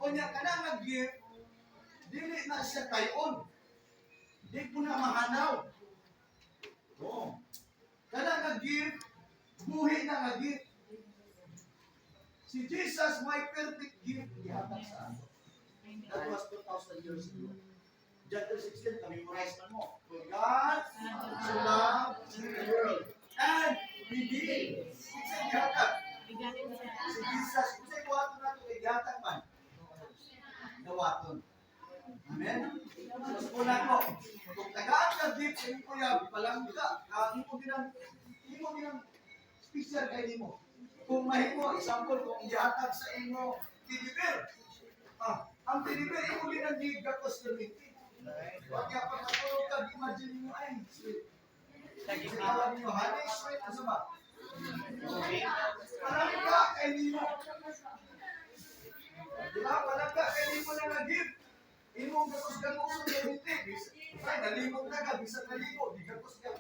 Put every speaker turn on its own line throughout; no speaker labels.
Unya kana nga gift, dili na siya tayon. Di po na mahanaw. Oo. Kana nga gift, buhi na nga gift. Si Jesus, may perfect gift gihatag sa ato. That was 2,000 years ago. John 3:16, ka-memorize man mo. "For God so loved the world." And He did. Kinsa gihatag? Si Jesus. Kinsa buhaton nato kay gihatag man? Dawaton. Amen? So, una ko, kung tagaan ka gift sa imong uyab, palangga, ang imo ginang special kay nimo. Kung mahimo, example, kung gihatag sa imo teddy bear. Ah, ang teddy bear, imo ginang gigakos gamitin. Wag ya pag natulog ka, imagine mo ay sweet. Kasi tawag niyo, honey, sweet, ano ba? Palangga kay nimo. Di ba? Palangga kay nimo na nga gift. Imong gakos gakuson gamitin. Ay, nalimot na ka, bisan naligo, di gakos ka.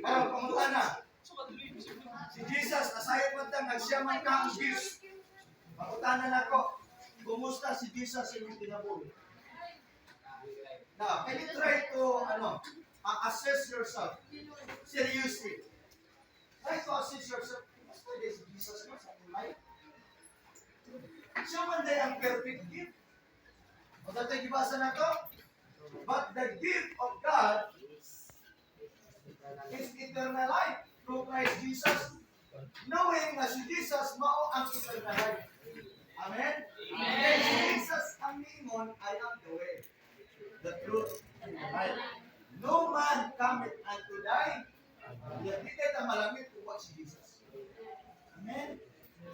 Ah, pangutana. Si Jesus, nasayod man ta nga siya man ka ang gift. Pangutana nako, kumusta si Jesus sa inyong kinabuhi? Now, can you try to ano, assess yourself seriously? Try to assess yourself. Kumusta din si Jesus no, sa akong life? Siya man day ang perfect gift. O dati gibasa na to? "But the gift of God is eternal life through Christ Jesus." Knowing na si Jesus mao ang eternal life. Amen? Amen. Si Jesus ang ningon, "I am the way, the truth, and the life. No man cometh unto thy." Di kay ta malangit kung wa si Jesus. Amen?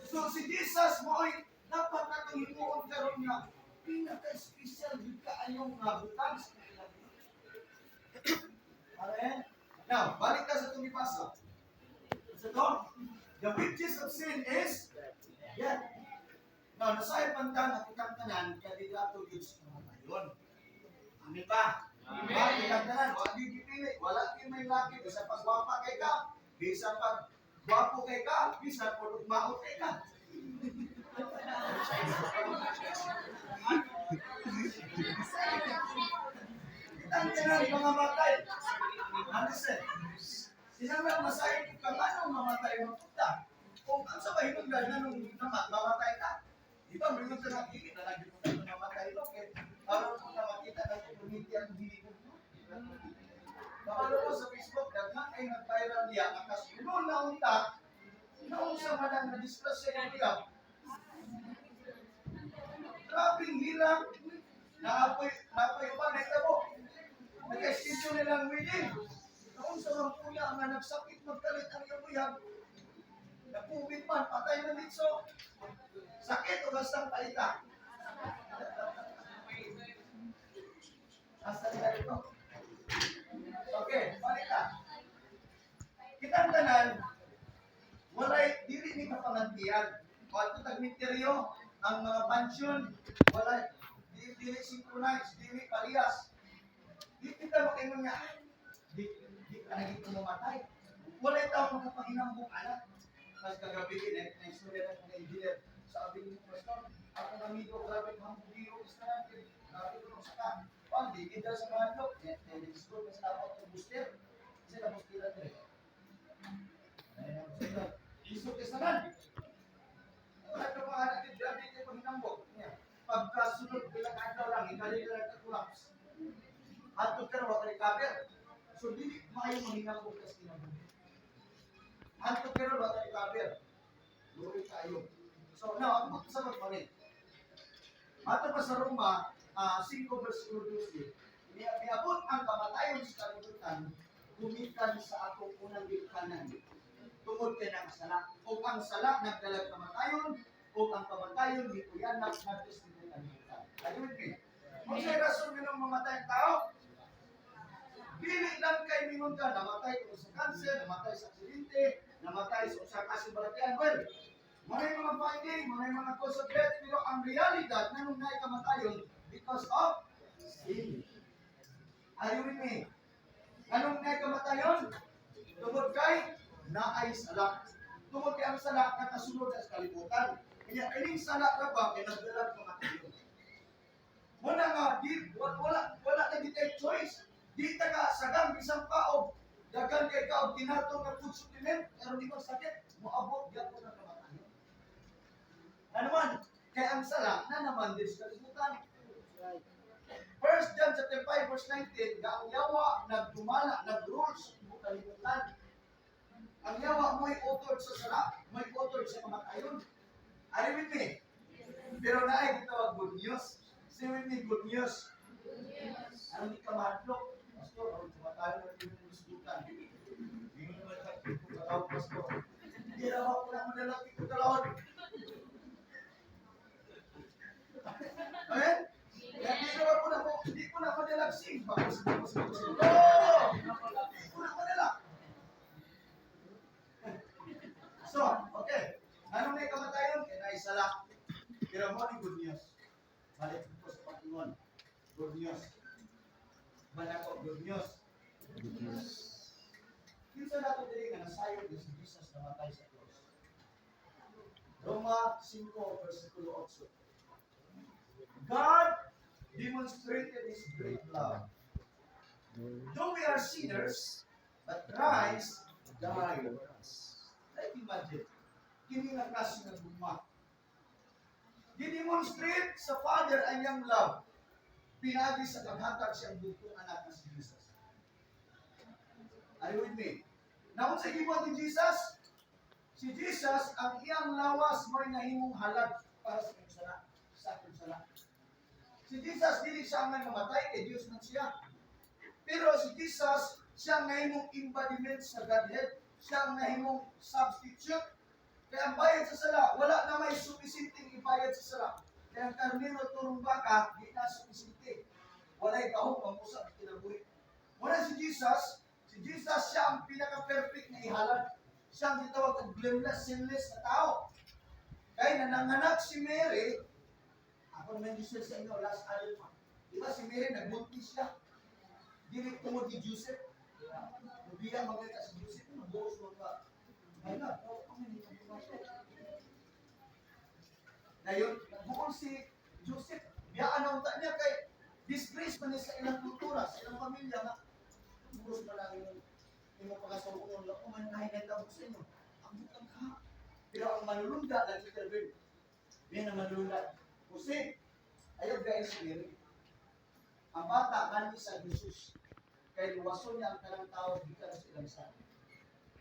So si Jesus mao'y dapat natong himuon karon nga pinaka-special gyud kaayong nga butang sa kinabuhi. Amen? Now, balik ta sa itong gibasa. Sa to, the wages of sin is death. Now, nasayod man ta nga kitang tanan, kandidato gyud sa kamatayon. Amen ba? Amen. Ba, kitang tanan, wala gyud gipili, wala gyud may laki, bisan pag gwapa kay ka, bisan pag gwapo kay ka, bisan pag maot kay ka. Kitang tanan mga matay. Understand? Sinanglan masayod ka nga nung mamatay mapunta. Kung ang sa mahinungdan na nung mamatay ka. Di ba, mingon ka na, hindi na lang po tayo mamatay no? Kaya, aron po na makita na community ang hiligog mo. Nakalo ko sa Facebook, daghan ay nag-viral niya, nakasulo na unta, naunsa man ang na-discuss sa iya. Grabing hirap, naapoy, naapoy pa, naitabo. Nag-schedule nilang wedding. Naunsa man pula nga nagsakit magkalit ang iyong uyab. Na-COVID man, patay na dito. Sakit o bastang palita? Hasta nila dito. Okay, balik ka. Kitang tanan, walay dili ni kapangantian. Wato tag misteryo, ang mga pansyon, walay dili, dili synchronize, dili parehas. Di kita makaingon nga, "Ay, di, di ka naging mamatay." Walay tao makapanginambong anak. Mas kagabi, na istorya ng mga engineer. Sabi ni Pastor, akong amigo, grabe kang bugiro, is na natin. Grabe ko sa ka. Pan, di kita sa mga lok. Eh, eh, school, mas dapat yung booster. Kasi na booster na rin. Isok is naman. Wala ka mga anak, grabe kayo panghinambog. Pagkasunod, bilang adlaw lang, ikali ka lang collapse. Hantod ka na, wa ka recover. So, dili maayo manghinambog ka sa kinabuhi. Hantod ka na, wa ka recover. Luoy tayo. So, now, ang sa magpalit. Ato pa sa Roma, 5 verse 12, miabot ang kamatayon sa kalibutan, gumikan sa atong unang ginikanan. Tungod kay ng sala. O ang sala nagdalag kamatayon, o ang kamatayon mikuyanak ngadto sa kalibutan. Are you with me? Kung sa rason minong mamatay ang tao, dili lang kay mingon ka, namatay kung sa cancer, namatay sa aksidente, namatay sa usa ka balatian. Well, may mga finding, may mga cause of death, pero ang realidad na nung naay kamatayon because of sin. Are you with me? Anong naay kamatayon? Tungod kay naay sala. Tungod Tungod kay ang sala nakasulod sa kalibutan. Kanya kining sala ra ba kay nagdala kamatayon. Muna nga di wala wala na di tay choice. Di ta ka sagang bisan pa og daghan kay ka og kinato nga food supplement aron di sakit, moabot gyapon ang kamatayon. Ano man, kay ang sala na naman din sa kalibutan. First John chapter 5 verse 19, nga ang yawa nagdumala, nag-rule sa tibuok kalibutan. Ang yawa mo'y utod sa sala, mo'y utod sa kamatayon. Are you with me? Pero naay gitawag good news. Say with me, good news. Ano di ka mahadlok? Pastor, aron tumatayo na rin yung isgutan. Hindi mo naman sa kalawod, Pastor. Hindi na ako na madalaki ko kalawod. Amen? Kaya di naman ko na mo, di ko na madalag sing. Bakit sa ko sa Oh! Di ko na madala. So, okay. Ano may kamatayon? Kaya naisala. Pero mo ni good news. Balik ko sa Panginoon. Good news. Balik ko, good news.
Good news.
Kinsa nato diri nga nasayod nga si Jesus namatay sa cross? Roma 5 versikulo 8. God demonstrated His great love. Though we are sinners, but Christ died for us. Like imagine, kini nga klase ng gugma. Gidemonstrate sa Father ang iyang love. Pinaagi sa paghatag siyang bugtong anak na si Jesus. Are you with me? Naon sa gibuhat ni Jesus? Si Jesus, ang iyang lawas mo'y nahimong halag para sa akong sala. Sa akong sala. Si Jesus, dili siya ang mamatay, kay Diyos man siya. Pero si Jesus, siya ang nahimong embodiment sa Godhead. Siya ang nahimong substitute. Kaya ang bayad sa sala, wala na may supisinteng ibayad sa sala. Kaya ang karnero turong baka, di na supisinte. Walay gahom, mamusa ang kinabuhi. Wala si Jesus, si Jesus siya ang pinaka-perfect na ihalad. Siya ang gitawag og blameless, sinless na tao. Kaya nananganak si Mary, ako naman sa inyo, last adult pa. Di ba si Mary, nagbuntis siya? Dili tungod ni Joseph. Mubiya magkita si Joseph, mabuos mo ka. Ay na, oh, kami ni Dayon, nagbuol si Joseph. Biyaan na unta niya kay disgrace man ni sa ilang kultura, sa ilang pamilya nga. Buos man lang imong imong pagkasuon lang kung man nahinatabo sa inyo. Ang butang ka. Pero ang manulunda nag-intervene. Biyan ang manulunda. Jose, ayaw gain si Mary. Ang bata kanhi sa Jesus. Kay luwason niya ang tanang tao gikan sa ilang sala.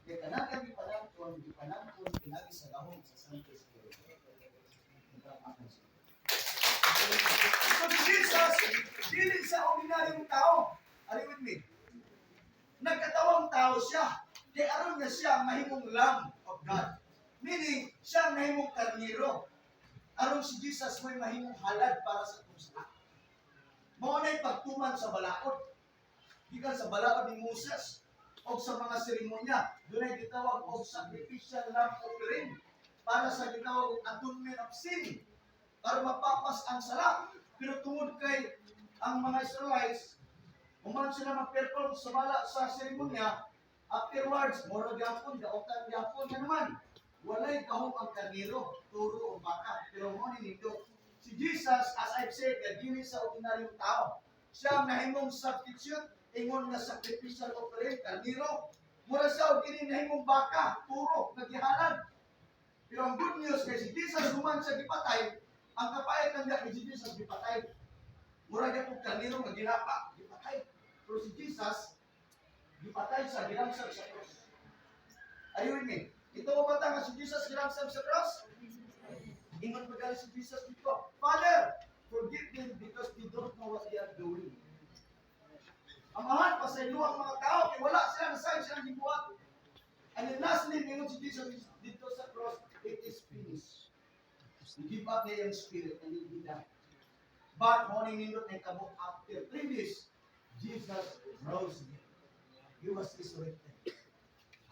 Kay tanan kang gipanangkon, gipanangkon pinagi sa gahom sa Santo Espiritu. Nagpapakay siya. So si Jesus, dili sa ordinaryong tao. Are you with me? Nagkatawang tao siya. Kay aron nga siya mahimong Lamb of God. Meaning, siya ang nahimong karniro. Aron si Jesus mo'y mahimong halad para sa atong sala. Mao na'y pagtuman sa balaod. Gikan sa balaod ni Moses o sa mga seremonya, dunay gitawag og sacrificial lamb offering para sa gitawag og atonement of sin para mapapas ang sala. Pero tungod kay ang mga Israelites, human sila mag-perform sa bala sa seremonya, afterwards, moro gyapon, daotan gyapon na naman. Walay gahom ang karniro, turo o baka. Pero mo ni nito, si Jesus, as I've said, dili sa ordinaryong tao. Siya ang nahimong substitute, ingon nga sacrificial offering, karniro. Mura siya og kini nahimong baka, turo, nagihalad. Pero ang good news kay si Jesus human siya gipatay, ang kapayat lang niya kay si Jesus gipatay. Mura gyud og karniro nga ginapa, gipatay. Pero si Jesus gipatay sa gilamsag sa cross. Are you with me? Ito ba nga si Jesus gilamsag sa cross? Ingon pa gali si Jesus dito, "Father, forgive them because they don't know what they are doing." Amahan, pasaylo ang mga tao, kay wala sila nasayod silang gibuhat. And then lastly, ingon si Jesus dito sa cross, "It is finished." He give up the spirit and he died. But morning nindot na tabo after 3 days, Jesus rose again. He was resurrected.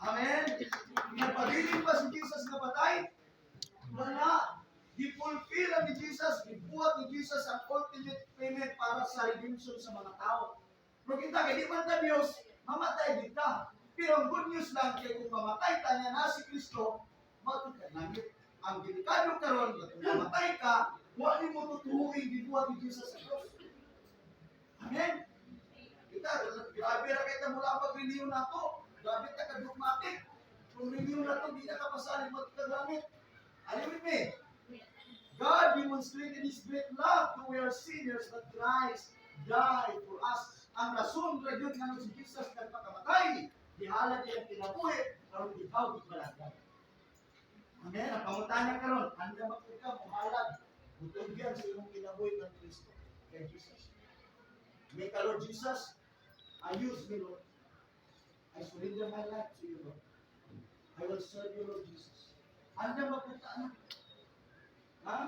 Amen? Nagpabilin pa si Jesus nga patay? Wala. Gi-fulfill ang ni Jesus, gibuhat ni Jesus ang ultimate payment para sa redemption sa mga tao. Pero kita, kay di man ta Diyos, mamatay kita. Pero ang good news lang, kay kung mamatay ta niya na si Kristo, Matud ka langit. Ang delikado karon nga kung namatay ka, wa nimo tutuuin gibuhat ni Jesus sa cross. Amen. Kita, grabe ra kay ta mula pag-renew nato. Grabe ta ka dogmatic. Kung renew nato, di na ka pasali mo ka langit. Are you with me? God demonstrated His great love to we are sinners, but Christ died for us. Ang rason ra gyud nga si Jesus nagpakamatay, gihalad iyang kinabuhi aron ikaw gibalagad. Amen. Ang pangutana karon, andam ba ka mohalad, mutugyan sa imong kinabuhi ng Kristo kay Jesus? Make a Lord Jesus, I use me, Lord. I surrender my life to you, Lord. I will serve you, Lord Jesus. Andam ba ka ano? Ha?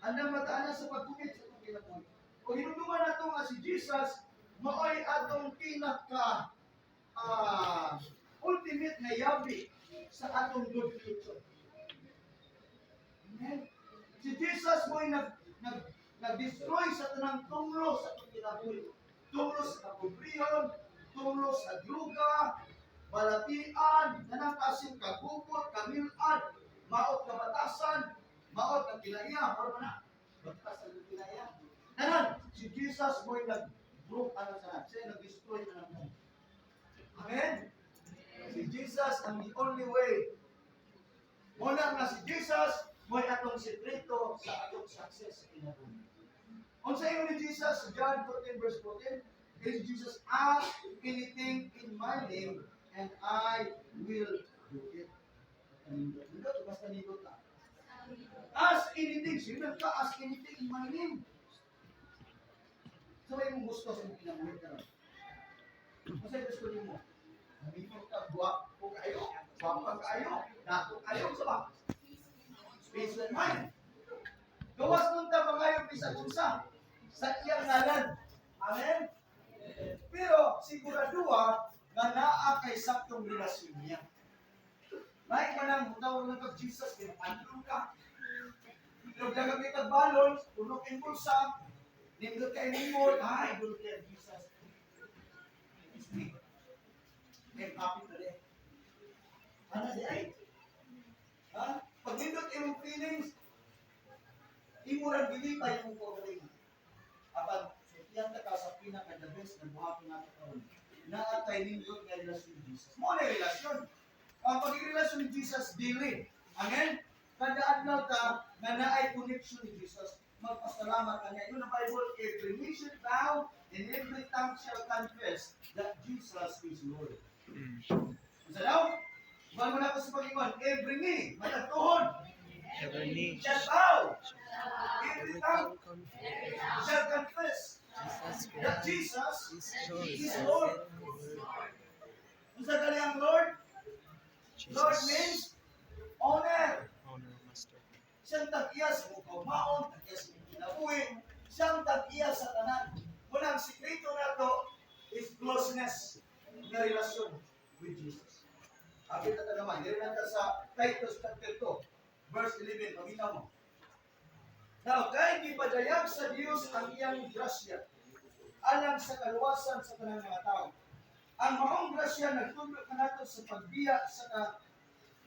Andam ba ta ana sa pagkumit sa itong kinabuhi? O hinumduman nato nga si Jesus maoy atong pinaka ultimate nga yabi sa atong good future. Amen. Si Jesus mo'y nag nag-destroy sa tanang tunglo sa atong kinabuhi. Tunglo sa kapobrehon, tunglo sa druga, balatian, tanang kasing kagubot, kamilan, maot nga batasan, maot nga kinaiya, or na, batasan nga kinaiya. Tanan, si Jesus mo'y nag-broke ano sa siya nag-destroy na tanan. Amen? Si Jesus ang the only way. Muna nga si Jesus mo'y atong sekreto sa atong success sa kinabuhi. Unsa ingon ni Jesus sa John 14 verse 14? Is Jesus, "Ask anything in my name and I will do it." Nindot, nindot, basta nindot ka. Ask anything. Sino ka? "Ask anything in my name." Sa may mong gusto sa imong kinabuhi karon? Unsa gusto nimo? Namimot ka, guwapo kayo, guwapa kayo, dato kayo, sa ba? Peace and mind. Gawas nun ta mangayo bisan unsa sa iyang ngalan. Amen? Pero siguraduha nga naa kay saktong relasyon niya. Lain man lang, mutawag lang kag Jesus, kinapandong ka. Pero dagang kay kag balon, puno kay bulsa, nindot kay nimot, ay, dulot kay Jesus. It's me. Kay kapit na din. Ano di ay? Ha? Pag nindot imong feelings, imo ra gilipay imong kaugalingon. Apan, sultihan ta ka sa pinaka the best na buhaton nato karon. Naa kay nindot nga relasyon ni Jesus. Mo na relasyon. Ang pagrelasyon ni Jesus dili. Amen? Kada adlaw ta nga naay connection ni Jesus, magpasalamat ka niya. Yun ang Bible, "Every knee shall bow and every tongue shall confess that Jesus is Lord." Unsa daw? Mahal mo na ako sa pag-ingon, every knee, matag tuhod,
Every knee
shall bow. Every
every
tongue
tongue
shall confess
Jesus
that
Christ
Jesus
is Lord.
is Lord. Unsa gali ang Lord? Lord
Jesus.
means owner.
Owner, master.
Siyang tag-iya sa imong kaugmaon, tag-iya sa imong kinabuhi, siyang tag-iya sa tanan. Unang sikreto nato is closeness na relasyon with Jesus. Apit na naman, diri na ta sa Titus chapter 2, verse 11, paminaw mo. Now, kay gipadayag sa Dios ang iyang grasya alang sa kaluwasan sa tanang mga tao. Ang maong grasya nagtudlo kanato sa pagbiya sa ka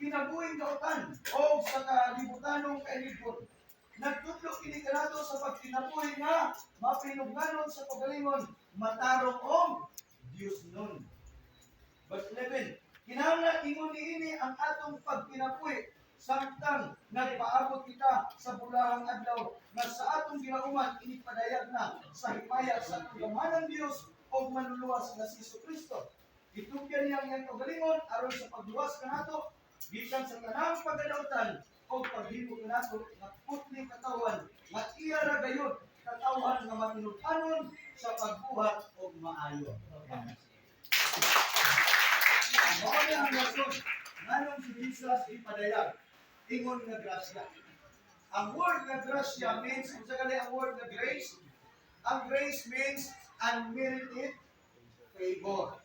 kinabuhing dautan o sa kalibutanong kailigbon. Nagtudlo kini kanato sa pagkinabuhi nga mapinugnanon sa kaugalingon, matarong og Dios nun. Verse 11. Kinahanglan ingon niini ang atong pagkinabuhi samtang nagpaabot kita sa bulahang adlaw nga sa atong ginauman inipadayag na sa himaya sa atong gamhanang Dios og manluluwas nga si Kristo. Gitugyan niya ang iyang kaugalingon aron sa pagluwas kanato gikan sa tanang pagkadautan o paghimo kanato nga putling katawan nga iya ra gayud katawhan nga matinud-anon sa pagbuhat og maayo. Mao ni ang rason nganong si Jesus ipadayag ingon nga grasya. Ang word nga grasya means, unsa gali ang word nga grace? Ang grace means unmerited favor.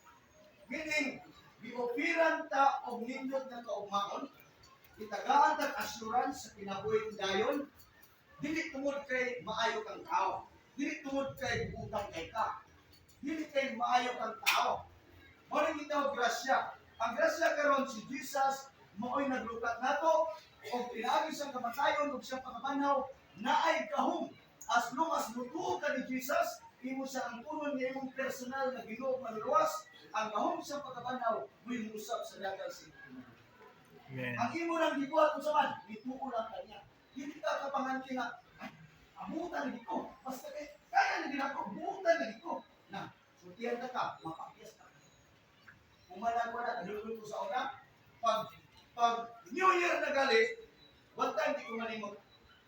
Meaning, giopiran ta og nindot nga kaugmaon, itagaan tag assurance sa kinabuhi dayon, dili tungod kay maayo kang tao, dili tungod kay buutan kay ka, dili kay maayo kang tao. Mao ning gitawag grasya. Ang grasya karon si Jesus Mao'y naglukat nato og pinaagi siyang kamatayon ug siyang pagkabanhaw, naay gahom. As long as mutuo ka ni Jesus, imo siya angkonon nga imong personal na Ginoo ug Manluluwas, ang gahom sa pagkabanhaw mo'y muusab sa dagan sa imong.
Amen.
Ang imo lang gibuhat unsa man, mituo lang kaniya. Dili ka kapanganti nga, "Ay, abutan lagi ko. Basta kay kaya lagi nako, buutan lagi ko." Na, sultihan ta ka, mapakyas ka. Kumala ko na, nalulod ko sa una, pag New Year na gali, one time di ko malimot,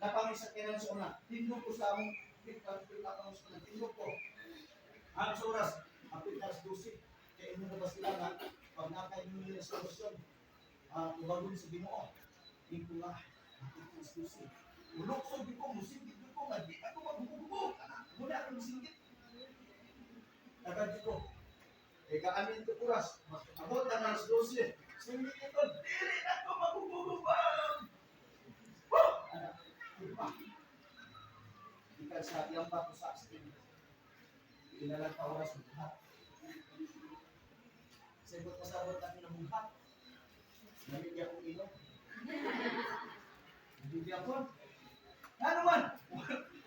napangisakyanan sa una, tindog ko sa among, pita ko sa una, tindog ko. Ang sa oras, apit alas 12, kaya imo na ba sila nga, pag naka New Year resolution, ubagon sa Ginoo. Di ko nga, apit alas 12. Ulukso di ko, musinggit di ko, nga di ako maghugugo. Muna ako musinggit. Tagad di ko. Eh, kaamin ko oras, abot na alas 12. Singgit ito, dili na ko magugugubang. Woo! Anak, diba? Ikan sa iyang bato sa akin. Pila lang ka oras buhat. Sabot pasabot ako ng buhat. Namigya ko inom. Namigya ko. Ano man,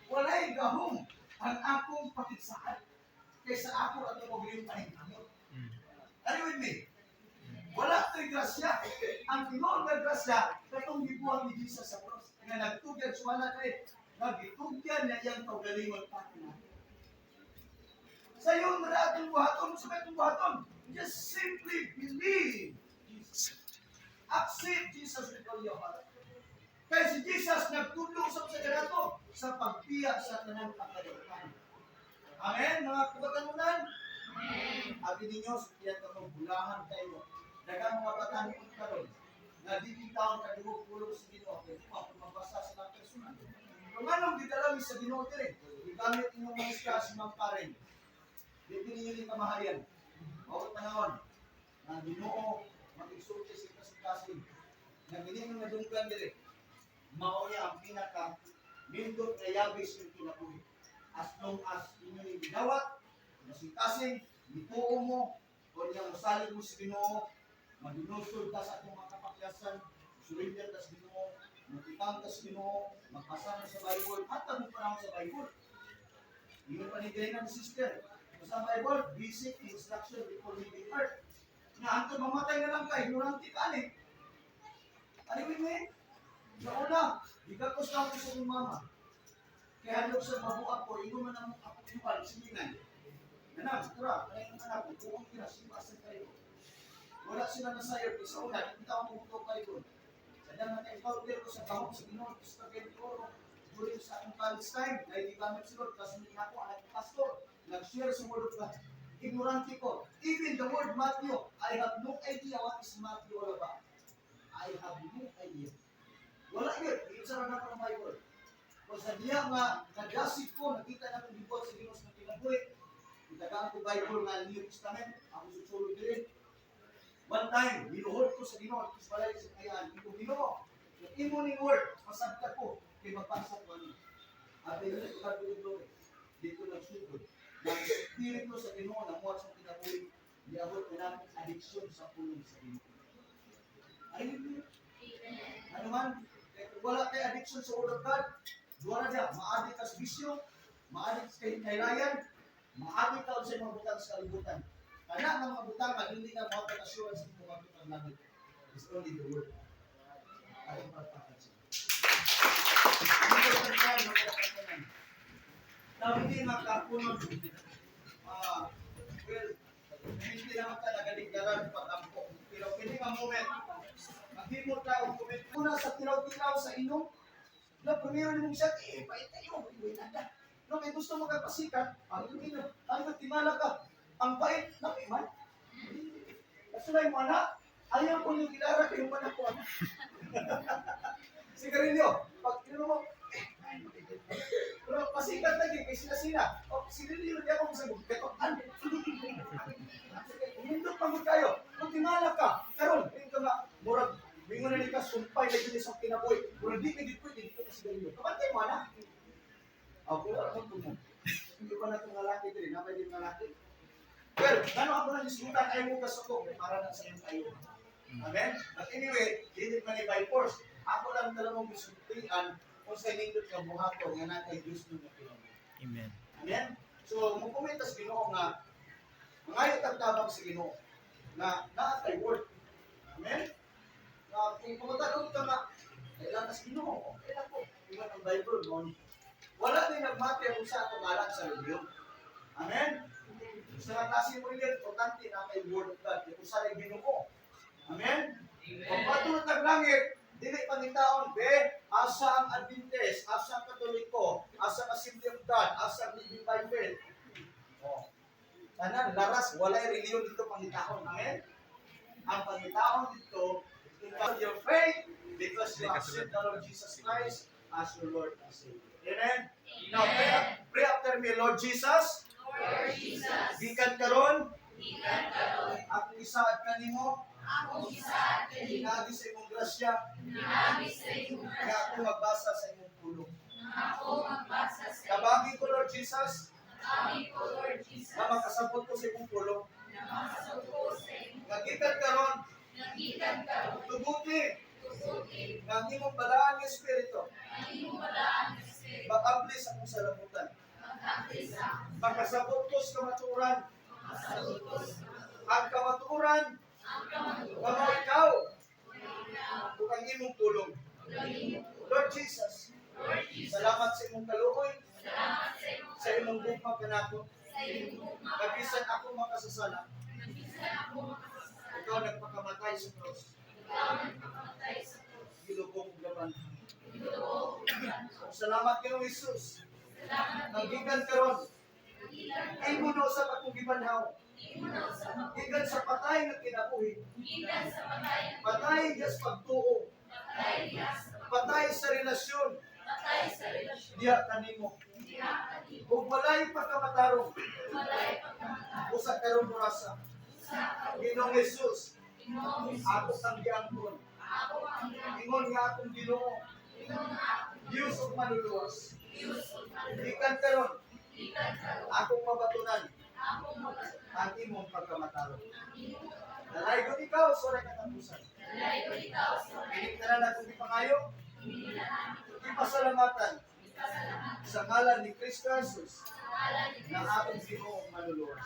walay gahom ang akong pakigsaad kaysa ako at ang yung paningkamot. Are you with me? Wala to'y grasya. Ang tinuod nga grasya, katong gibuhat ni Jesus sa cross. Nga nagtugyan, sumala kay, nagitugyan niya iyang kaugalingon para natin. Sa iyong ra atong buhaton, sa atong buhaton, just simply believe Jesus. Accept Jesus with all your heart. Kay si Jesus nagtudlo sa kanato sa pagbiya sa tanan pagkalimutan. Amen, mga kabatanunan. Abi ninyo, sutiyan ka mo, bulahan kayo. Daghang mga batanon karon nga di taon kadugog pulong sa Ginoo, kay di pa mabasa sa personal. Kung anong gidala mi sa Ginoo dire, gigamit inyong mga si Ma'am Karen. Di ninyo ni kamahayan. Mao panahon nga Ginoo mag-exulti sa kasing-kasing. Nga gini nga nadunggan dire, mao niya ang pinaka nindot na yabis yung kinabuhi. As long as inyo ni gidawat, kasing-kasing, mituo mo, o niya mosalig mo sa Ginoo, maginusol ka sa atong mga kapakyasan, surrender ka sa Ginoo, magtitang ka sa Ginoo, magbasa na sa Bible, hatag mo panahon sa Bible. Ingon pa ni Glenn sister, sa Bible, basic instruction before leaving earth. Nga hantod mamatay na lang ka, ignorante ka ani. Are you with me? Sa una, gigakos lang ko sa imong mama. Kaya hadlok sa mabuak ko, ingon man ang akong inuan, silingan. Nanang, tura, kaya yung anak ko, buong kina, simasan kayo. Wala sila nasayod, sa una, di kita ako tumutok kayo. Sa dang naka-encounter ko sa kahon sa Ginoo sa Cagayan de Oro, during sa akong college time, dahil gigamit si Lord, kasi hindi ako anak ng pastor, nag-share sa word of God. Ignorante ko. Even the word Matthew, I have no idea what is Matthew all about. I have no idea. Wala yun. Isa na ako ng Bible. Kung sa diya nga, naglasig ko, nakita na akong gibuhat sa Ginoo sa kinabuhi. Itagaan ko Bible nga New Testament, ako susulod din. One time, niluhod ko sa Ginoo at balay sa kayaan. Iko Ginoo, yung imo ning word, pasagta ko, kay magpasa ko ani. At yun ko kadulog glory. Dito nagsugod. Ng espiritu sa Ginoo na muhat sa kinabuhi, niabot na namin addiction sa pulong sa Ginoo. Ay, ano man, eh, kung wala kay addiction sa Word of God, duwa na diya, ma-addict ka sa bisyo, ma-addict ka kay kailayan, ma-addict ka sa mga butang sa kalibutan. Kana nga mga butang, hindi na mo assurance ng mga butang langit. It's only the Word. Atong palakpakan siya. Hindi ko tandaan, mga. Now, hindi makapunod. Well, hindi naman talaga nagdaran pag-ampo. Pero kini nga moment, maghimo ta og comment. Una sa tilaw-tilaw sa inom, na primero ni mong siya, eh, pait kayo, iway nada. No, kay gusto mo ka pasikat, ang inom, ang timala ka, ang pait, napi man. Kasulay mo, anak, ayaw ko yung ilara kayo man ako, anak. Sigarilyo, pag ino mo, eh, pero pasikat lagi, kay sila-sila. O, sigarilyo, di ako masagot. Kaya, umindot pa mo kayo. Kung timala ka, karon, yun ka nga, murag, mingon na ni ka, sumpay na yun sa kinabuhi. Murag, di ka dito, di ko ka sigarilyo. Kabantay mo, anak. O, pero ano ko mo? Hindi pa na itong lalaki diri, napay din lalaki. Well, gano'n ako nang isutan, ayaw mo kasuko, para na sa iyong kayo. Amen? But anyway, dili man ni by force. Ako lang dalawang gisultian kung sa nindot nga buhaton nga naa kay Dios nga kinabuhi.
Amen.
Amen? So, mukumentas Ginoo nga mangayo tag tabang sa Ginoo nga naa kay word. Amen? Nga kung pamatanog ka nga kailangan sa Ginoo, okay lang po. Ingon ang Bible mo ni. Wala din nagmati kung sa atong alam sa reliyon. Amen? Sa nga klase mo reliyon, importante na kay word of God. Kung sa Ginoo. Amen? Kung patulot ng langit, dili pangitaon, be, asa ang Adventist, asa ang Katoliko, asa ang Assembly of God, asa ang Living by Faith. Oh. Tanan, laras, walay reliyon dito pangitaon. Amen? Ang pangitaon dito, because your faith, because you accept the Lord Jesus Christ as your Lord and Savior. Amen? Now, pray after me, Lord Jesus,
Lord Jesus,
gikan karon,
gikan karon,
akong isaad kanimo,
akong gisaad kanimo,
pinaagi sa imong grasya,
pinaagi sa imong
nga
grasya,
ako magbasa sa imong pulong.
nga ako magbasa sa imong.
Kabagi ko, Lord Jesus,
Kabagi ko, Lord Jesus,
na makasabot ko sa imong pulong.
Na makasabot ko sa imong.
Nga gikan karon,
Nga gikan karon,
tuguti
tuguti
nga ang imong balaan nga espiritu
ang imong balaan nga Espiritu,
makabli sa akong salamutan.
maghabli sa akong.
Makasabot ko sa kamatuoran.
Makasabot ko sa kamatuoran.
Ang kamatuoran
Ang kamatuoran
nga mao ikaw
nga ikaw
ug ang imong pulong.
ug ang imong pulong.
Lord Jesus,
Lord Jesus,
salamat sa imong kaluoy,
salamat sa imong
sa imong gugma kanako.
sa imong gugma.
Nga bisan ako makasasala,
Nga bisan ako makasasala,
ikaw nagpakamatay sa cross.
ikaw nagpakamatay sa krus.
Gilubong ug laban.
Gilubong ug laban.
Salamat kay Jesus.
Salamat.
Nga gikan karon,
Nga gikan karon,
imo na usab akong gibanhaw.
imo na usab ako.
Gikan sa patay nga kinabuhi.
Gikan sa patay nga
Patay diya sa pagtuo.
Patay diha sa
Patay sa relasyon.
Patay sa relasyon.
Diha kanimo.
Diha kanimo.
Ug walay pagkamatarong.
Walay pagkamatay.
Usa karon orasa.
Usa karon.
Ginoong Jesus,
Ginoong Jesus,
ako kang giangkon.
ako ang giangkon.
Ingon nga akong Ginoo,
Ingon nga akong
Diyos ug manluluwas.
Diyos ug manluluwas.
Gikan karon,
Gikan karon,
akong mabatunan
akong mabatunan
ang imong pagkamatarong.
ang imong pagkamatarong.
Dalaygon ikaw sa walay katapusan.
Dalaygon ikaw sa walay
Kining tanan akong gipangayo,
Hindi na namin
gipasalamatan
ipasalamatan
sa ngalan ni Kristo Jesus
sa ngalan ni
na
Kristo.
akong Ginoo ug manluluwas.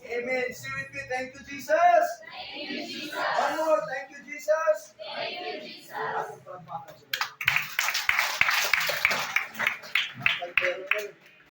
Amen. See with me. Thank you, Jesus.
Thank you, Jesus.
One more. Thank you, Jesus.
Thank you, Jesus.
Akong palakpakan sa Lord. Mga kalpero,